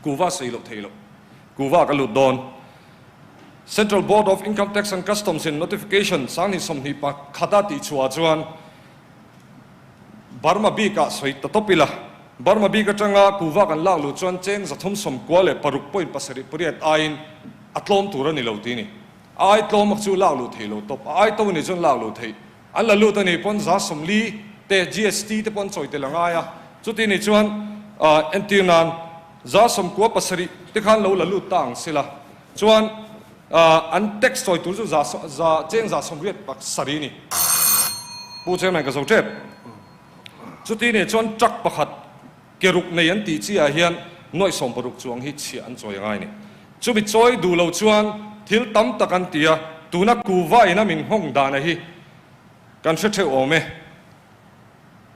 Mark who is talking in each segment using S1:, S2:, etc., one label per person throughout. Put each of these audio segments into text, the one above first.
S1: Kuhva sawi loh theih loh. Kuhva ka lut dawn. Central Board of Income Tax and Customs in notification 2021 a tihchhuah chuan Burma bikah sawi ta tawp ila, Burma bik atanga kuhva kan lak luh chuan cheng 397.78 aiin a tlawm tur a ni lo tih a ni. A ai tlawm chu lak luh theih lo tawp, a ai to ni chuan lak luh theih. An la lut a nih pawn 40% te GST te pawh an chawi tel a ngai a, chuti nih chuan entir nan 97% te khan lo la lut ta ang sila chuan an tax chawi tur chu za za cheng 87% a ni. Pu Chairman ka zo tep. Chuti nih chuan truck pakhat ke ruk nei an tih chi ah hian nuaih 60 chuang hi chhiah an chawi a ngai a ni. Chumi chawi duh lo chuan thil tam tak an ti a, tuna kuva ina min nghawng dana hi kan hre theuh awm e.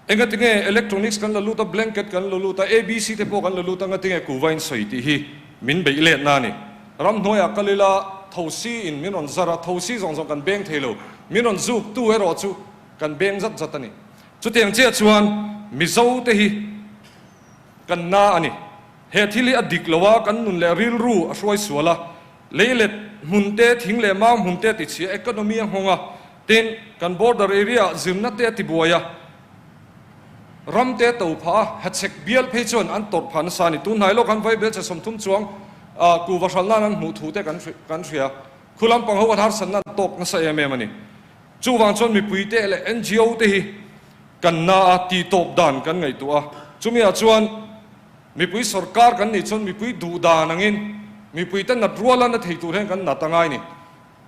S1: Engatinge electronics kan la lut a, blanket kan la lut a, ABC te pawh kan la lut a, ngatinge kuva in sawi tih hi min beih letna a ni. Ramhnuaiah kal ila thosi in min rawn zar a, thosi zawng zawng kan beng thei lo, min rawn zuk tu erawh chu kan beng zat zat a ni. Chutiang chiah chuan Mizo te hi kan na a ni. He thil hi a dik lo a, kan nun leh rilru a hruai sual a, leilet hmun te, thing leh mau hmun te a tichhia, economy a nghawng a, tin, kan border area ah zirna te a tibuai a, ram te a to phah a, hachhek bial phei chuan an tawrh phah nasa a ni. Tun hnai lawk han vaibel che 30 chuang kuhva hral nan an hmuh thu te kan hria. Khu lampang ho an harsatna an tawk nasa em em a ni. Chuvang chuan mipui te leh NGO te hi kan na a, tihtawp dan kan ngaihtuah a, chumi ah chuan, Mipui sorkar kan nih chuan mipui duh dan angin mipuite nat ruala na thei tur hian kan nat a ngai ni.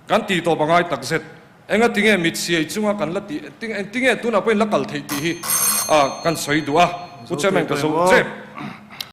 S1: Kan tih tawp a ngai tak zet. Enga tinge mit siai chunga kan la tih engtinge tunah pawhin la kal theih tih hi kan sawi duh a. Pu Chairman ka zo chep.